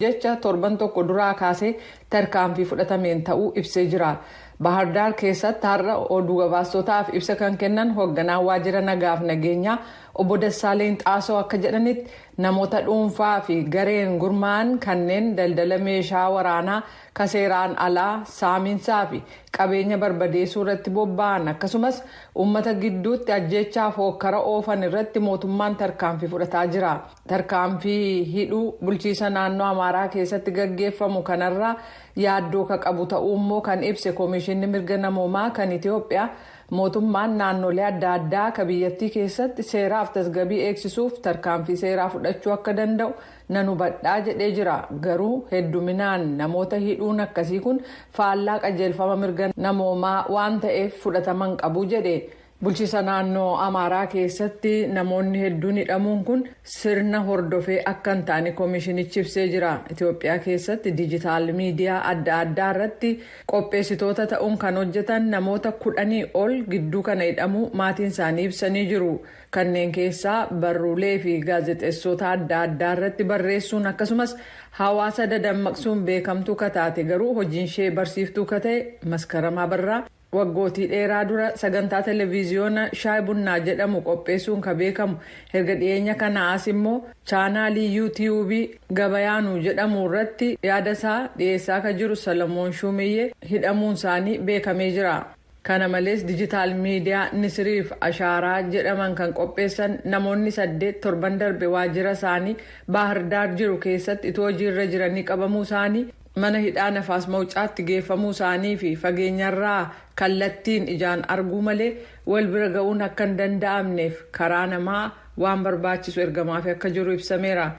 Jecha torban tokko duraa kaasee tarkaanfii fudhatameen ta'uu ibsee jira. Bahardaar keessatti har'a oduu gabaastotaaf ibsa kan kennan hoogganaan waajjira nagaaf nageenyaa Obbo Dassaaleen Xaasoo akka jedhanitti, namoota dhuunfaa fi gareen gurmaa'an kanneen daldala meeshaa waraanaa ka seeraan alaa, saaminsaa fi qabeenya barbadeessuu irratti bobba'an, akkasumas uummata gidduutti ajjeechaaf hookkara oofan irratti mootummaan tarkaanfii fudhataa jira. Tarkaanfii hidhuu bulchiisa naannoo Amaaraa keessatti gaggeeffamu kanarraa yaaddoo ka qabu ta'uu immoo kan ibse Koomishinni Mirga Namoomaa kan Itiyoophiyaa, mootummaan naannolee adda addaa ka biyyattii keessatti seeraaf tasgabii eegsisuuf tarkaanfii seeraa fudhachuu akka danda'u nan hubadhaa jedhee jira. Garuu hedduminaan namoota hidhuun akkasii kun faallaa qajeelfama mirga namoomaa waan ta'eef fudhataman qabu jedhe. Bulchiisa naannoo Amaaraa keessatti namoonni hedduun hidhamuun kun sirna hordofee akka hin taane koomishinichi ibsee jira. Itoophiyaa keessatti diijitaal miidiyaa adda addaa irratti qopheessitoota ta'uun kan hojjetan namoota 10 ol gidduu kana hidhamuu maatiin isaanii ibsanii jiru. Kanneen keessaa barruulee fi gaazexeessota adda addaa irratti barreessuun, akkasumas hawaasa dadammaqsuun beekamtuu ka taate, garuu hojiin ishee barsiiftuu ka ta'e Maskaramaa Abarraa, waggootii dheeraa dura sagantaa televiziyoona Shaay Bunnaa jedhamu qopheessuun ka beekamu, erga dhiyeenya kana as immoo chaanaalii Yuutiyuubii Gabayaanuu jedhamu irratti yaada isaa dhiyeessaa ka jiru Salamoon Shumiyyee hidhamuun isaanii beekamee jira. Kana malees, dijitaal miidiyaa Nisiriif Ashaaraa jedhaman kan qopheessan namoonni saddeet torban darbe waajjira isaanii Baahirdaar jiru keessatti itoo hojiirra jiranii qabamuu isaanii, mana hidhaa Nafaas Mawucaatti geeffamuu isaanii fi fageenyarraa kallattiin ijaan arguu malee wal bira ga'uun akka hin danda'amneef karaa namaa waan barbaachisu ergamaaf akka jiru ibsameera.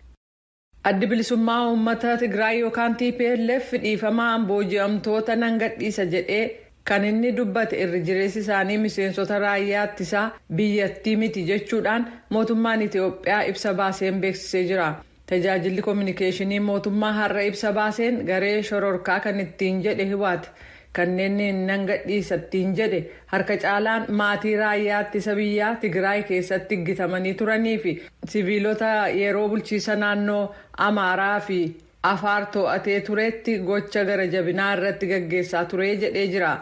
Addi Bilisummaa Uummata Tigraay yookaan TPLF dhiifamaan booji'amtoota nan gadhiisa jedhee kan inni dubbate irri jireessi isaanii miseensota raayyaa ittisaa biyyattii miti jechuudhaan mootummaan Itiyoophiyaa ibsa baaseen beeksisee jira. Tajaajilli koominikeeshinii mootummaa har'a ibsa baaseen, garee shororkaa kan ittiin jedhe Hiwaat kanneen nan gadhiisa ittiin jedhe harka caalaan maatii raayyaa ittisa biyyaa Tigraay keessatti gitamanii turanii fi siviilota yeroo bulchiisa naannoo Amaaraa fi Afaar to'atee turetti gocha gara jabinaa irratti gaggeessaa ture jedhee jira.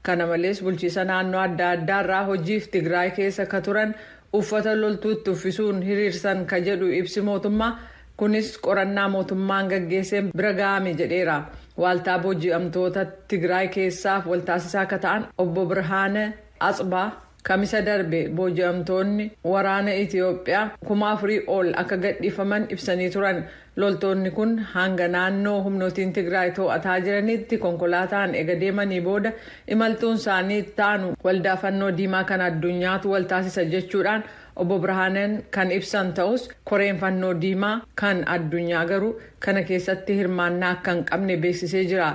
Kana malees, bulchiisa naannoo adda addaa irraa hojiif Tigraay keessa ka turan uffata loltuutti uffisuun hiriirsan ka jedhu ibsi mootummaa kunis qorannaa mootummaan gaggeesseen bira ga'ame jedheera. Waaltaa booji'amtoota Tigraay keessaaf waltaasisaa akka ta'an Obbo Birhaane Atsbaa Kamisa darbe booji'amtoonni waraana Itiyoophiyaa 4,000 ol akka gadhiifaman ibsanii turan. Loltoonni kun hanga naannoo humnootiin Tigraay to'ataa jiranitti konkolaataan ega deemanii booda imaltuun isaanii itti aanu Waldaa Fannoo Diimaa kan addunyaatu wal taasisa jechuudhaan Obbo Birhaaneen kan ibsan ta'us, Koreen Fannoo Diimaa kan addunyaa garuu kana keessatti hirmaannaa akka hin qabne beeksisee jira.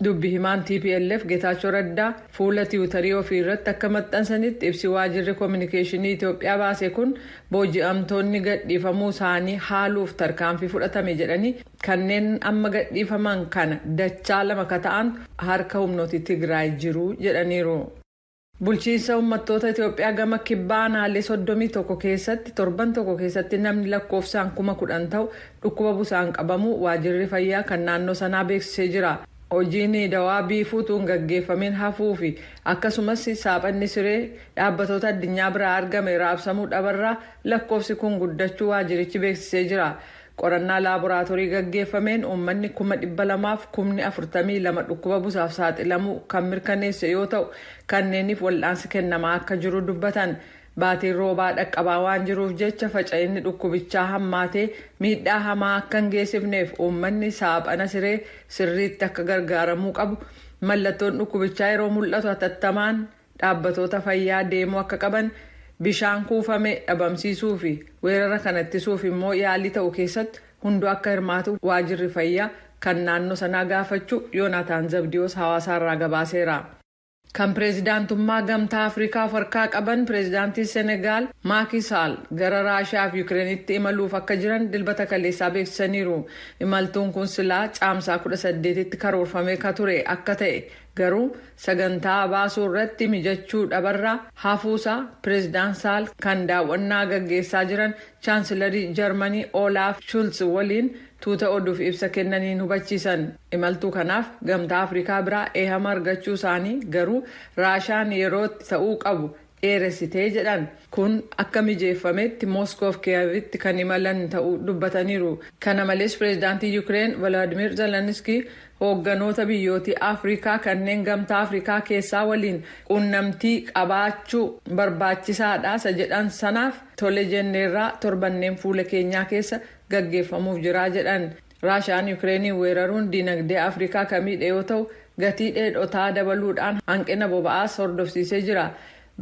Dubbi himaan TPLF Getaachoo Raddaa fuula Tiwutarii ofii irratti akka maxxansanitti, ibsi waajirri koominikeeshinii Itoophiyaa baase kun booji'amtoonni gadhiifamuu isaanii haaluuf tarkaanfii fudhatame jedhanii, kanneen amma gadhiifaman kana dachaa lama ka ta'an harka humnooti Tigraay jiru jedhaniiru. Bulchiinsa Uummattoota Itoophiyaa gama kibbaa aanaalee 31 keessatti torban tokko keessatti namni lakkoofsaan 10,000 ta'u dhukkuba busaan qabamuu waajirri fayyaa kan naannoo sanaa beeksisee jira. Hojiin dawaa biifuutu hin gaggeeffamin hafuu fi akkasumas saaphanni siree dhaabbatoota addunyaa biraa argame raabsamuu dhabarraa lakkoofsi kun guddachuu waajirichi beeksisee jira. Qorannaa laaboraatoorii gaggeeffameen uummanni 242,042 dhukkuba busaaf saaxilamuu kan mirkaneesse yoo ta'u, kanneeniif wal'aansi kennamaa akka jiru dubbatan. Baatiin roobaa dhaqqabaa waan jiruuf jecha faca'inni dhukkubichaa hammaatee miidhaa hamaa akka hin geessifneef uummanni saaphana siree sirriitti akka gargaaramuu qabu, mallattoon dhukkubichaa yeroo mul'atu hatattamaan dhaabbatoota fayyaa deemuu akka qaban, bishaan kuufame dhabamsiisuu fi weerara kana ittisuuf immoo yaalii ta'u keessatti hunduu akka hirmaatu waajirri fayyaa kan naannoo sanaa gaafachuu Yoonaataan Zabdiyoos Hawaasaarraa gabaaseera. Kan pireezidaantummaa Gamtaa Afrikaa of harkaa qaban pireezidaantii Senegaal Maaki Saal gara Raashiyaa fi Yukireenitti imaluuf akka jiran Dilbata kaleessaa beeksisaniiru. Imaltuun kun silaa Caamsaa 18tti karoorfamee ka ture akka ta'e, garuu sagantaa baasuu irratti mijachuu dhabarraa hafuusaa pireezidaan Saal kan daawwannaa gaggeessaa jiran Chaansilarii Jarmanii Olaaf Shulz waliin Tuuta oduuf ibsa kennaniin hubachiisan. Imaltuu kanaaf Gamtaa Afrikaa biraa eehama argachuu isaanii, garuu Raashaan yerootti ta'uu qabu dheeressitee jedhan. Kun akka mijeeffametti Mooskoof Kiyevitti kan imalan ta'uu dubbataniiru. Kana malees, pireezidaantii Yukireen Volaadimir Zelenskii hoogganoota biyyootii Afrikaa kanneen Gamtaa Afrikaa keessaa waliin quunnamtii qabaachuu barbaachisaadha isa jedhan sanaaf tole jenneerraa, torbanneen fuula keenyaa keessa gaggeeffamuuf jiraa jedhan. Raashaan Yukireeniin weeraruun diinagdee Afrikaa kan miidhe yoo ta'u, gatii dheedhotaa dabaluudhaan hanqina boba'aas hordofsiisee jira.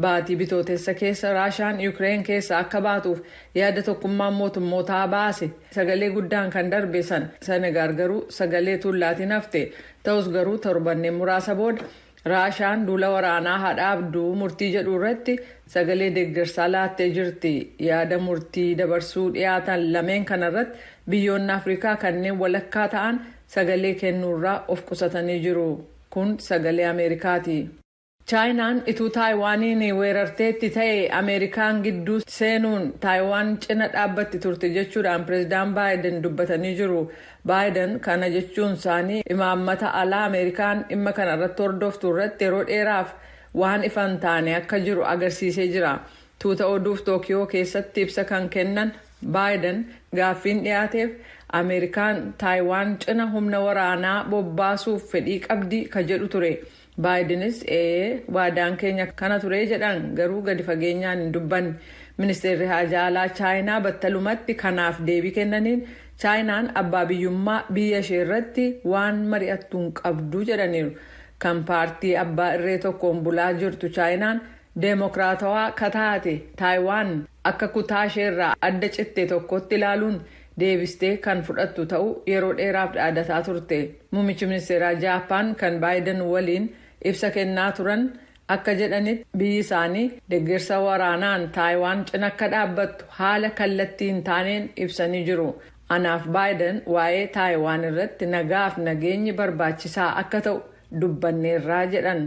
Baatii Bitootessa keessa Raashaan Yukireen keessa akka baatuuf yaada Tokkummaan Mootummootaa baase sagalee guddaan kan darbe san Senegaal garuu sagalee tuullaatiin hafte. Ta'us garuu, torbanneen muraasa booda Raashaan duula waraanaa haa dhaabduu murtii jedhu irratti sagalee deeggarsaa laattee jirti. Yaada murtii dabarsuu dhiyaatan lameen kanarratti biyyoonni Afrikaa kanneen walakkaa ta'an sagalee kennuurraa of qusatanii jiru. Kun Sagalee Ameerikaati. Chaayinaan ituu Taayiwaaniin weerarteetti ta'e Ameerikaan gidduu seenuun Taayiwaan cina dhaabbatti turte jechuudhaan pireezidaan Baayiden dubbatanii jiru. Baayiden kana jechuun isaanii imaammata alaa Ameerikaan dhimma kana irratti hordoftu irratti yeroo dheeraaf waan ifan taane akka jiru agarsiisee jira. Tuuta oduuf Tookiyoo keessatti ibsa kan kennan Baayiden, gaaffiin dhiyaateef Ameerikaan Taayiwaan cina humna waraanaa bobbaasuuf fedhii qabdi ka jedhu ture. Baayidenis "Ee, waadaan keenya kana ture" jedhan, garuu gadi fageenyaan hin dubbanne. Ministeerri haajaa alaa Chaayinaa battalumatti kanaaf deebii kennaniin, Chaayinaan abbaa biyyummaa biyya ishee irratti waan mari'attu hin qabdu jedhaniiru. Kan paartii abbaa irree tokkoon bulaa jirtu Chaayinaan deemokiraatawaa kataate Taayiwaan akka kutaa isheerraa adda citte tokkotti ilaaluun deebistee kan fudhattu ta'uu yeroo dheeraaf dhaadataa turte. Muummichi ministeeraa Jaappaan kan Baayiden waliin ibsa kennaa turan akka jedhanitti, biyyi isaanii deeggarsa waraanaan Taayiwaan cina akka dhaabbattu haala kallattii hin taaneen ibsanii jiru. "Anaaf Baayiden waa'ee Taayiwaan irratti nagaaf nageenyi barbaachisaa akka ta'u dubbanneerraa" jedhan.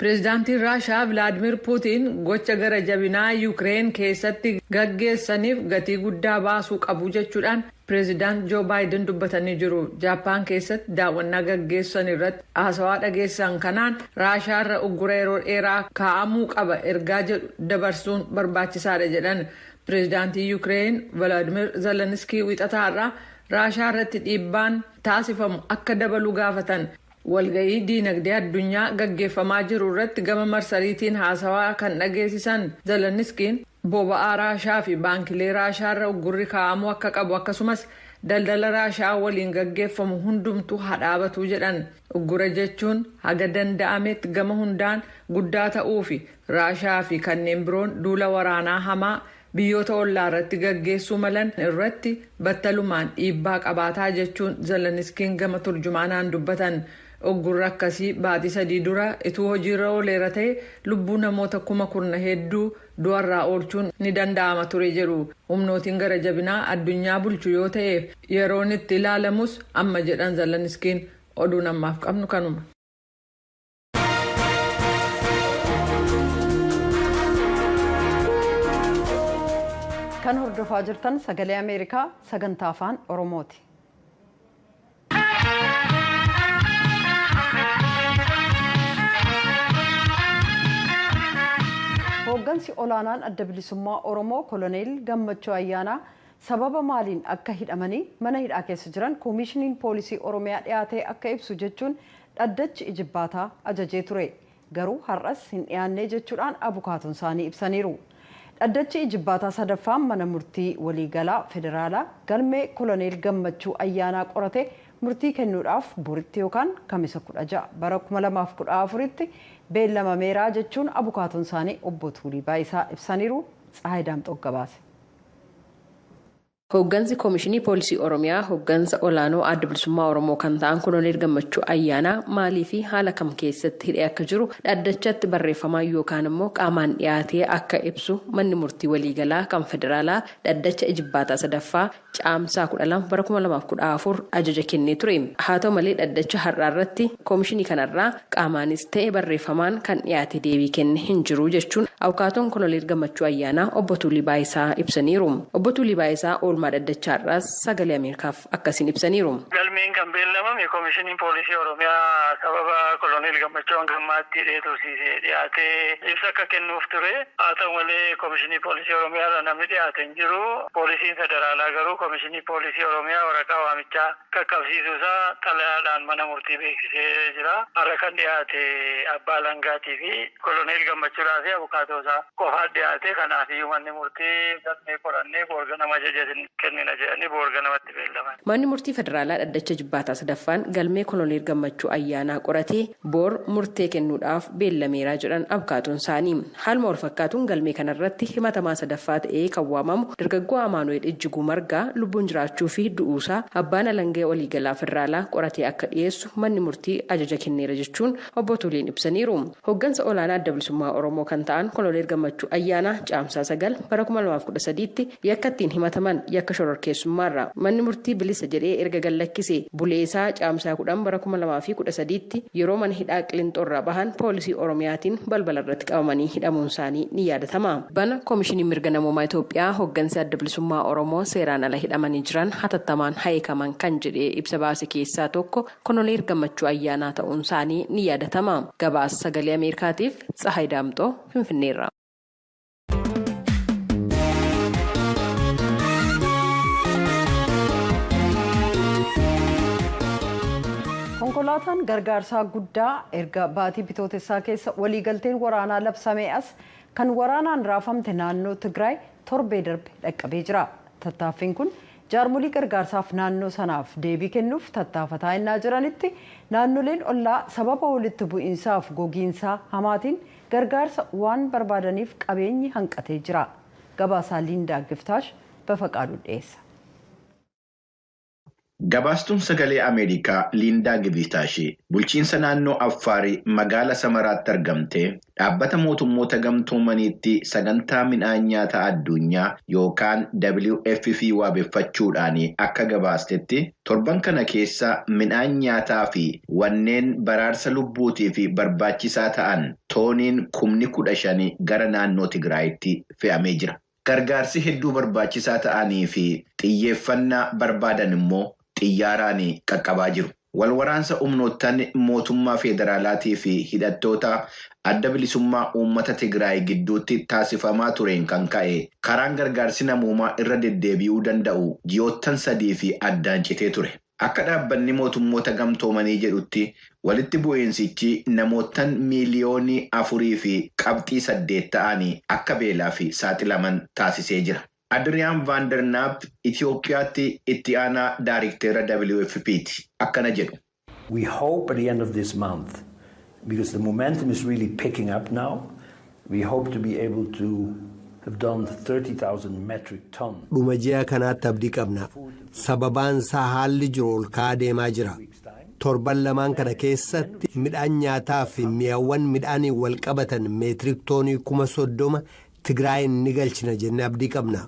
Pireezidaantiin Raashaa Vilaadimir Puutiin gocha gara jabinaa Yukireen keessatti gaggeessaniif gatii guddaa baasuu qabu jechuudhaan pireezidaant Joo Baayiden dubbatanii jiru. Jaappaan keessatti daawwannaa gaggeessan irratti haasawaa dhageessan kanaan, Raashaarra uggura yeroo dheeraa kaa'amuu qaba ergaa jedhu dabarsuun barbaachisaadha jedhan. Pireezidaantii Yukireen Vilaadimir Zelenskii wixataarraa Raashaa irratti dhiibbaan taasifamu akka dabalu gaafatan. Walga'ii diinagdee addunyaa gaggeeffamaa jiru irratti gama marsariitiin haasawaa kan dhageessisan Zeleniskiin, boba'aa Raashaa fi baankilee Raashaarra uggurri kaa'amuu akka qabu, akkasumas daldala Raashaa waliin gaggeeffamu hundumtuu haa dhaabatu jedhan. Uggura jechuun haga danda'ametti gama hundaan guddaa ta'uu fi Raashaa fi kanneen biroon duula waraanaa hamaa biyyoota ollaa irratti gaggeessuu malan irratti battalumaan dhiibbaa qabaataa jechuun Zeleniskiin gama turjumaanaan dubbatan. Uggurri akkasii baatii 3 dura ituu hojiirra ooleera ta'e lubbuu namoota kuma kurna hedduu du'arraa oolchuun ni danda'ama ture jedhu. Humnootiin gara jabinaa addunyaa bulchu yoo ta'eef yeroon itti ilaalamus amma jedhan Zeleniskiin. Oduun ammaaf qabnu kanuma. Kan hordofaa jirtan Sagalee Ameerikaa sagantaa Afaan Oromooti. Hooggansi olaanaan Adda Bilisummaa Oromoo Koloneel Gammachuu Ayyaanaa sababa maaliin akka hidhamanii mana hidhaa keessa jiran Koomishiniin Poolisii Oromiyaa dhiyaatee akka ibsu jechuun dhaddachi ijibbaataa ajajee ture. Garuu har'as hin dhiyaannee jechuudhaan abukaatoon isaanii ibsaniiru. Dhaddachi ijibbaataa sadaffaan mana murtii waliigalaa federaalaa galmee Koloneel Gammachuu Ayyaanaa qorate murtii kennuudhaaf boritti yookaan Kamisa 16 bara 2014tti beellamameeraa jechuun abukaatoon isaanii obbo Tuulii Baayisaa ibsaniiru. Tsahaay Daamxoo gabaase. Hooggansi Koomishinii Poolisii Oromiyaa hooggansa olaanoo Adda Bilisummaa Oromoo kan ta'an Koloneel Gammachuu Ayyaanaa maalii fi haala kam keessatti hidhee akka jiru dhaddachatti barreeffamaan yookaan immoo qaamaan dhiyaatee akka ibsu manni murtii waliigalaa kan federaalaa dhaddacha ijibbaataa sadaffaa Caamsaa 12 bara 2014 ajaja kennee ture. Haa ta'u malee, dhaddacha har'aa irratti koomishinii kanarraa qaamaanis ta'e barreeffamaan kan dhiyaate deebii kenne hin jiru jechuun abukaatoon Koloneel Gammachuu Ayyaanaa obbo Tuulii Baayisaa ibsaniiru. Obbo Tuulii Baayisaa oolmaa Oolmaa Dhaddachaarraas Sagalee Ameerikaaf akkasiin ibsaniiru. Galmeen kan beellamame Koomishiniin Poolisii Oromiyaa sababa Koloneel Gammachuu hanga ammaatti hidhee tursiise dhiyaatee ibsa akka kennuuf ture. Haa ta'u malee, Koomishinii Poolisii Oromiyaa irraa namni dhiyaate hin jiru. Poolisiin Federaalaa garuu Koomishinii Poolisii Oromiyaa waraqaa waamichaa qaqqabsiisuu isaa xalayaadhaan mana murtii beeksisee jira. Har'a kan dhiyaate abbaa alangaatii fi Koloneel Gammachuudhaa fi abukaatoo isaa qofaa dhiyaate. Kanaaf iyyuu manni murtii galmee qorannee boor ganama ajaja kennina jedhanii boor ganamatti beellaman. Manni murtii federaalaa dhaddacha jibbaataa sadaffaan galmee Koloneel Gammachuu Ayyaanaa qoratee boor murtee kennuudhaaf beellameeraa jedhan abukaatoon isaanii. Haaluma walfakkaatuun, galmee kanarratti himatamaa sadaffaa ta'ee kan waamamu dargaggoo Amaanu'eel Ijjiguu Margaa lubbuun jiraachuu fi du'uusaa abbaan alangee waliigalaa federaalaa qoratee akka dhiyeessu manni murtii ajaja kenneera jechuun obbo Tuliin ibsaniiru. Hoggansa olaanaa Adda Bilisummaa Oromoo kan ta'an Koloneel Gammachuu Ayyaanaa Caamsaa 9 bara 2013tti yakka ittiin himataman yakka shororkeessummaarraa manni murtii bilisa jedhee erga gallakkise buleesaa Caamsaa 10 bara 2013tti yeroo mana hidhaa Qilinxoorraa bahan poolisii Oromiyaatiin balbala irratti qabamanii hidhamuun isaanii ni yaadatama. Bana Koomishinii Mirga Namoomaa Itoophiyaa hoggansi Adda Bilisummaa Oromoo seeraan ala hidhamanii jiran hatattamaan hayekaman kan jedhee ibsa baase keessaa tokko Koloneel Gammachuu Ayyaanaa ta'uun isaanii ni yaadatama. Gabaasa Sagalee Ameerikaatiif Tsahaay Daamxoo, Finfinneerraa. Konkolaataan gargaarsaa guddaa erga baatii Bitootessaa keessa waliigalteen waraanaa labsamee as kan waraanaan raafamte naannoo Tigraay torbee darbe dhaqqabee jira. Tattaaffiin kun jaarmolii gargaarsaaf naannoo sanaaf deebii kennuuf tattaafataa innaa jiranitti, naannoleen ollaa sababa walitti bu'iinsaaf gogiinsaa hamaatiin gargaarsa waan barbaadaniif qabeenyi hanqatee jira. Gabaasaa Liindaa Giftaash Bafaqaaduu dhiyeessa. Gabaastuun Sagalee Ameerikaa Liindaa Givitaashi bulchiinsa naannoo Affaarii magaala Samaraatti argamtee dhaabbata mootummoota gamtoomaniitti sagantaa midhaan nyaataa addunyaa yookaan WFP waabeffachuudhaan akka gabaastetti, torban kana keessa midhaan nyaataa fi wanneen baraarsa lubbuutii fi barbaachisaa ta'an tooniin 15,000 gara naannoo Tigraayitti fe'amee jira. Gargaarsi hedduu barbaachisaa ta'anii fi xiyyeeffannaa barbaadan immoo xiyyaaraan qaqqabaa jiru. Walwaraansa humnoottan mootummaa federaalaatii fi hidhattoota Adda Bilisummaa Uummata Tigraay gidduutti taasifamaa tureen kan ka'e karaan gargaarsi namoomaa irra deddeebi'uu danda'u ji'oottan 3 fi addaan citee ture. Akka dhaabbanni mootummoota gamtoomanii jedhutti, walitti bu'iinsichi namoottan miiliyoonii 4.8 ta'anii akka beelaa fi saaxilaman taasisee jira. Adriyaan Vaandernaap Itoophiyaatti itti aanaa daariktera WFPti. Akkana jedhu. We hope at the end of this month, because the momentum is really picking up now, we hope to be able to have done 30,000 metric tons. Dhuma ji'a kanaatti abdii qabna. Sababaan isaa haalli jiru ol ka'aa deemaa jira. Torban lamaan kana keessatti midhaan nyaataa fi mi'awwan midhaaniin wal qabatan meetirik toonii 30,000 Tigraayin ni galchina jennee abdii qabna.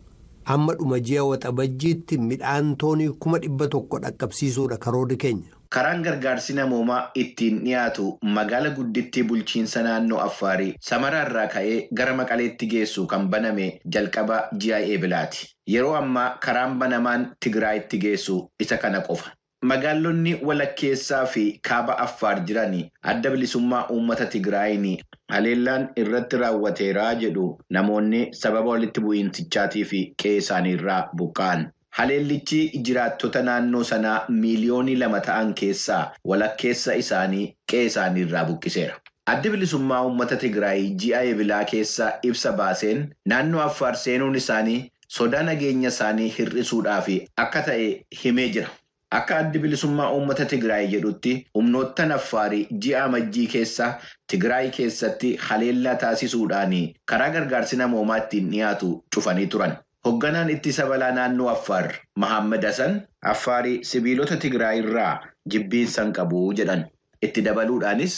Amma dhuma ji'a Waxabajjiitti midhaan toonii 100,000 dhaqqabsiisuudha karoorri keenya. Karaan gargaarsi namoomaa ittiin dhiyaatu magaala guddittii bulchiinsa naannoo Affaarii Samaraa irraa ka'ee gara Maqaleetti geessu kan baname jalqaba ji'a Eebilaati. Yeroo ammaa karaan banamaan Tigraayitti geessu isa kana qofa. Magaalonni walakkeessaa fi kaaba Affaar jiran Adda Bilisummaa Uummata Tigraayin haleellaan irratti raawwateeraa jedhu namoonni sababa walitti bu'iinsichaatii fi qe'ee isaanii irraa buqqa'an. Haleellichi jiraattota naannoo sanaa miiliyoonii 2 ta'an keessaa walakkeessa isaanii qe'ee isaanii irraa buqqiseera. Addi Bilisummaa Uummata Tigraay ji'a Eebilaa keessa ibsa baaseen naannoo Affaar seenuun isaanii sodaa nageenya isaanii hir'isuudhaaf akka ta'e himee jira. Akka Addi Bilisummaa Uummata Tigraay jedhutti, humnoottan Affaarii ji'a Amajjii keessa Tigraay keessatti haleellaa taasisuudhaan karaa gargaarsi namoomaa ittiin dhiyaatu cufanii turan. Hoogganaan ittisa balaa naannoo Affaar Mahammad Hassan Affaarii sibiilota Tigraay irraa jibbiinsa hin qabu jedhan. Itti dabaluudhaanis.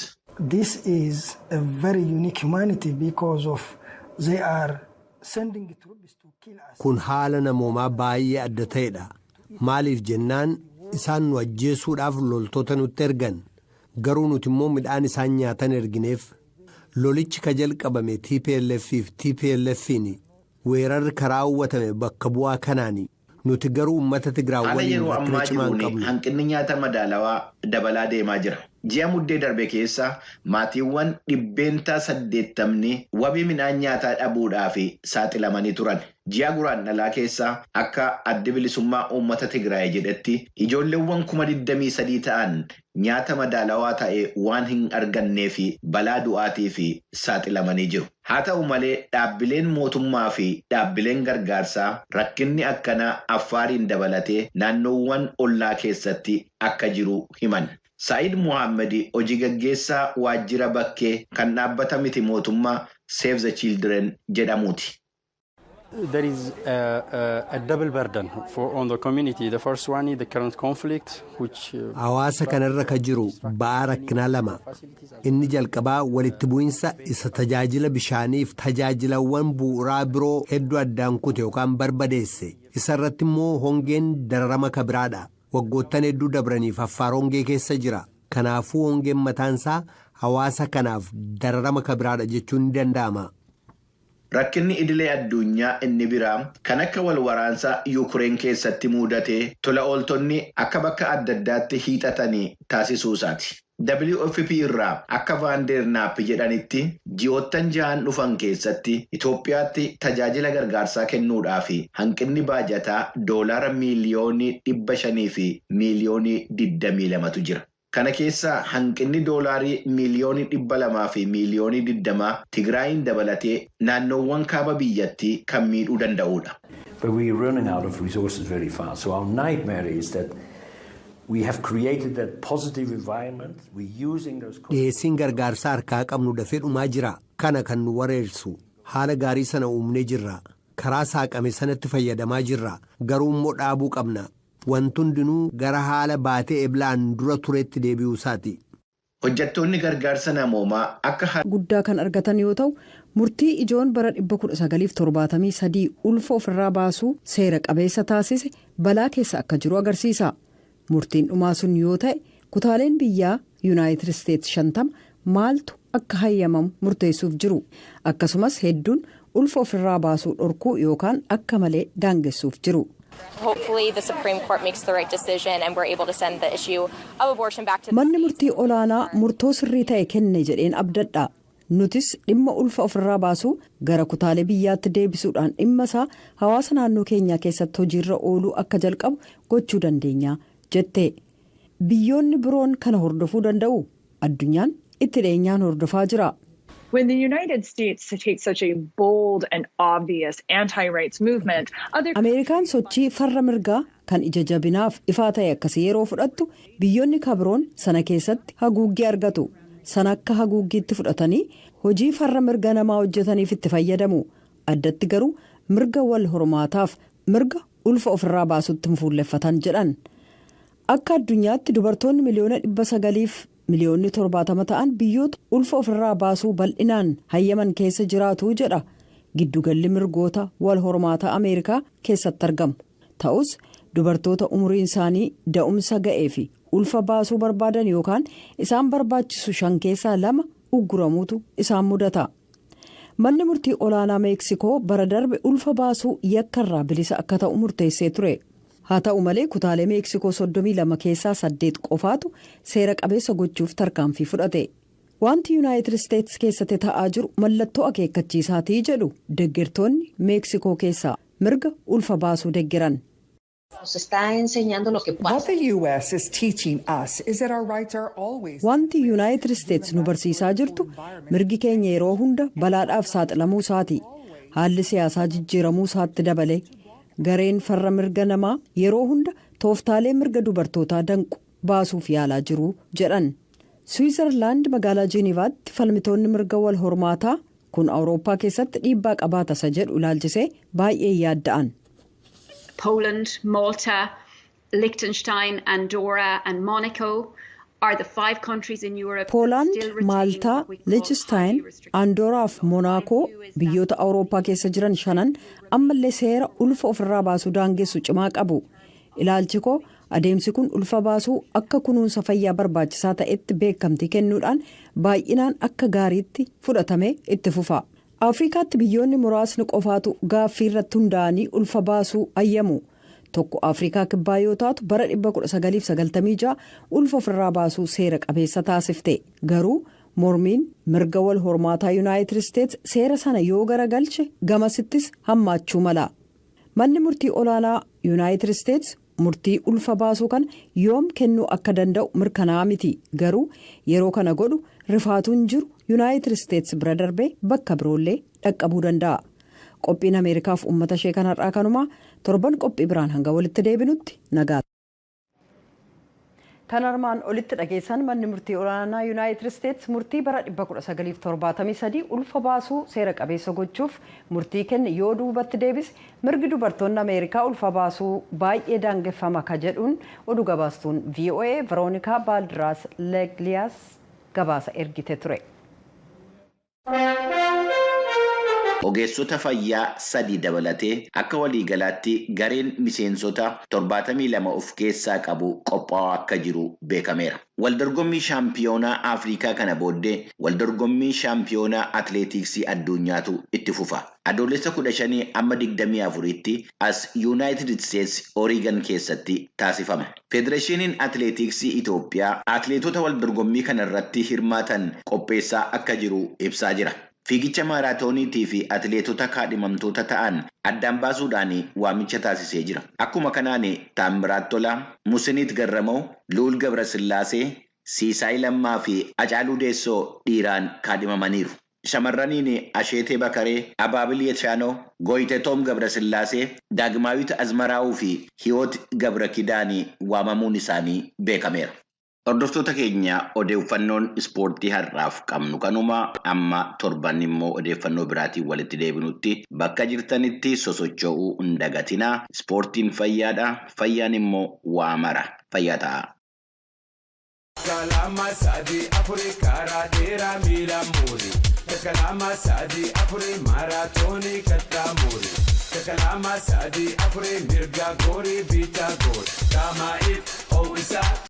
This is a very unique humanity because of they are sending troops to kill us. Kun haala namoomaa baay'ee adda ta'edha. Maaliif jennaan, isaan nu ajjeesuudhaaf loltoota nutti ergan. Garuu nuti immoo midhaan isaan nyaatan ergineef. Lolichi ka jalqabame TPLF fi TPLF'n weerarri karaa raawwatame bakka bu'aa kanaani. Nuti garuu uummata Tigraay Haala waliin yeroo rakkina ammaa cimaa hin jiruun qabnu. Hanqinni nyaata madaalawaa dabalaa deemaa jira. Ji'a Muddee darbe keessa maatiiwwan 80% wabii midhaan nyaataa dhabuudhaaf saaxilamanii turan. Ji'a Guraandhalaa keessa akka Addi Bilisummaa Uummata Tigraay jedhetti ijoolleewwan 23,000 ta'an nyaata madaalawaa ta'e waan hin argannee fi balaa du'aatiif saaxilamanii jiru. Haa ta'u malee, dhaabbileen mootummaa fi dhaabbileen gargaarsaa rakkinni akkanaa Affaariin dabalatee naannoowwan ollaa keessatti akka jiru himan. Saa'id Muhammad hojii gaggeessaa waajjira bakkee kan dhaabbata miti mootummaa Save the Children jedhamuuti. There is a double burden on the community. The first one is the current conflict, which Hawaasa kanarra ka jiru ba'aa rakkinaa lama. Inni jalqabaa walitti bu'insa isa tajaajila bishaaniif tajaajilawwan bu'uuraa biroo hedduu addaan kute yookaan barbadeesse. Isa irratti immoo hongeen dararama ka biraadha. Waggoottan hedduu dabraniif Affaar hongee keessa jira. Kanaafuu hongeen mataansaa hawaasa kanaaf dararama ka biraadha jechuun ni danda'ama. Rakkinni idilee addunyaa inni biraa kan akka wal waraansaa Yuukireen keessatti mudatee tola ooltonni akka bakka adda addaatti hiixatanii taasisuusaati. WFP irraa akka Vaandeernaap jedhanitti, ji'oottan 6n dhufan keessatti Itoophiyaatti tajaajila gargaarsaa kennuudhaaf hanqinni baajataa $522,000,000 jira. Kana keessaa hanqinni $220,000,000 Tigraayin dabalatee naannoowwan kaaba biyyattii kan miidhuu danda'udha. But we are running out of resources very fast. So our nightmare is that we have created that positive environment. We're using those. Dhiyeessiin gargaarsaa harkaa qabnu dafee dhumaa jira. Kana kan nu wareersu, haala gaarii sana uumnee jirra. Karaa saaqame sanatti fayyadamaa jirra. Garuu immoo dhaabuu qabna. Wanti hundinuu gara haala baatee Eblaan dura turetti deebi'uu isaati. Hojjettoonni gargaarsa namoomaa akka guddaa kan argatan yoo ta'u, murtii ijoon bara 1973 ulfa ofirraa baasuu seera qabeessa taasise balaa keessa akka jiru agarsiisa. Murtiin dhumaa sun yoo ta'e, kutaaleen biyyaa Yuunaayitid Isteetsi 50 maaltu akka hayyamamu murteessuuf jiru. Akkasumas hedduun ulfa ofirraa baasuu dhorkuu yookaan akka malee daangessuuf jiru. Hopefully, the Supreme Court makes the right decision and we're able to send the issue of abortion back to the Manni murtii olaanaa murtoo sirrii ta'e kenne jedheen abdadha. Nutis dhimma ulfa ofirraa baasuu gara kutaalee biyyaatti deebisuudhaan dhimma isaa hawaasa naannoo keenyaa keessatti hojiirra ooluu akka jalqabu gochuu dandeenya, jette. Biyyoonni biroon kana hordofuu danda'u. Addunyaan itti dhiyeenyaan hordofaa jira. When the United States takes such a bold and obvious anti-rights movement, other Ameerikaan sochii farra mirgaa kan ija jabinaaf ifaa ta'e akkasii yeroo fudhattu, biyyoonni kabiroon sana keessatti haguuggii argatu. Sana akka haguuggiitti fudhatanii hojii farra mirga namaa hojjetaniif itti fayyadamu. Addatti garuu mirga wal hormaataaf mirga ulfa ofirraa baasutti hin fuulleffatan, jedhan. Akka addunyaatti dubartoonni 970,000,070 ta'an biyyoota ulfa ofirraa baasuu bal'inaan hayyaman keessa jiraatu jedha Giddugalli Mirgoota Wal Hormaataa Ameerikaa keessatti argamu. Ta'us dubartoota umuriin isaanii da'umsa ga'ee fi ulfa baasuu barbaadan yookaan isaan barbaachisu shan keessaa lama ugguramuutu isaan mudata. Manni murtii olaanaa Meeksikoo bara darbe ulfa baasuu yakkarraa bilisa akka ta'u murteessee ture. Haa ta'u malee, kutaalee Meeksikoo 32 keessaa 8 qofaatu seera qabeessa gochuuf tarkaanfii fudhate. Wanti Yuunaayitid Isteetsi keessatti ta'aa jiru mallattoo akeekkachiisaatii jedhu deggertoonni Meeksikoo keessaa mirga ulfa baasuu deggeran. What the U.S. is teaching us is that our rights are always. Wanti Yuunaayitid Isteetsi nu barsiisaa jirtu mirgi keenya yeroo hunda balaadhaaf saaxilamuu isaati. Haalli siyaasaa jijjiiramuu isaatti dabale, gareen farra mirga namaa yeroo hunda tooftaalee mirga dubartootaa danqu baasuuf yaalaa jiru, jedhan. Swiizerlaand magaalaa Jeenivaatti falmitoonni mirga wal hormaataa kun Awurooppaa keessatti dhiibbaa qabaata isa jedhu ilaalchisee baay'ee yaadda'an. Poland, Malta, Liechtenstein, Andorra and Monaco are the five countries in Europe. Poolaand, Maaltaa, Liechtenstein, Andooraa fi Moonaakoo biyyoota Awurooppaa keessa jiran shanan ammallee seera ulfa ofirraa baasuu daangessu cimaa qabu. Ilaalchi koo adeemsi kun ulfa baasuu akka kunuunsa fayyaa barbaachisaa ta'etti beekamtii kennuudhaan baay'inaan akka gaariitti fudhatame itti fufa. Afrikaatti biyyoonni muraasni qofaatu gaaffii irratti hundaa'anii ulfa baasuu ayyamu. Tokko Afrikaa Kibbaa yoo taatu, bara 1996 ulfa ofirraa baasuu seera qabeessa taasifte. Garuu mormiin mirga wal hormaataa Yuunaayitid Isteets seera sana yoo garagalche gamasittis hammaachuu mala. Manni murtii olaanaa Yuunaayitid Isteets murtii ulfa baasuu kana yoom kennuu akka danda'u mirkanaa miti. Garuu yeroo kana godhu rifaatuun jiru Yuunaayitid Isteets bira darbee bakka biroollee dhaqqabuu danda'a. Qophiin Ameerikaaf uummata ishee kanarraa kanumaa. Torban qophii biraan hanga walitti deebinutti nagaa. Kan armaan olitti dhageessan manni murtii olaanaa Yuunaayitid Isteets murtii bara 1973 ulfa baasuu seera qabeessa gochuuf murtii kenne yoo duubatti deebise, mirgi dubartoonni Ameerikaa ulfa baasuu baay'ee daangeffama ka jedhuun oduu gabaastuun VOA Veroonikaa Baaldiraas Legliyaas gabaasa ergite ture. Ogeessota fayyaa sadi dabalatee akka waliigalaatti gareen miseensota 72 of keessaa qabu qophaa'aa akka jiru beekameera. Waldorgommii shaampiyoonaa Afrikaa kana booddee waldorgommii shaampiyoonaa atileetiksii addunyaatu itti fufa. Adoolessa 15 amma 24tti as Yuunaayitid Isteetsi Oreegan keessatti taasifama. Federeeshiniin Atileetiksii Itoophiyaa atileetota waldorgommii kana irratti hirmaatan qopheessaa akka jiru ibsaa jira. Fiigicha maaraatooniitii fi atileetota kaadhimamtoota ta'an addaan baasuudhaan waamicha taasisee jira. Akkuma kanaan Taammiraat Tolaa, Musiniit Garramoo, Luul Gabrasillaasee, Siisaay Lammaa fi Acaaluu Deessoo dhiiraan kaadhimamaniiru. Shamarraniin Asheetee Bakaree, Abaabil Yeshaanoo, Gooyitetoom Gabrasillaasee, Daagmaawit Azmaraawuu fi Hiyoot Gabra Kidaanii waamamuun isaanii beekameera. Hordoftoota keenya, odeeffannoon ispoortii har'aaf qabnu kanuma. Amma torban immoo odeeffannoo biraatiin walitti deebinutti bakka jirtanitti sosocho'uu hin dagatinaa. Ispoortiin fayyaadha. Fayyaan immoo waa mara. Fayyaa ta'a. Kalama, sadi, afuri, karaa dheeraa miila muuri. Kalama, sadi, afuri, maaraatoonii kattaa muuri. Kalama, sadi, afuri, mirga goorii, biitaa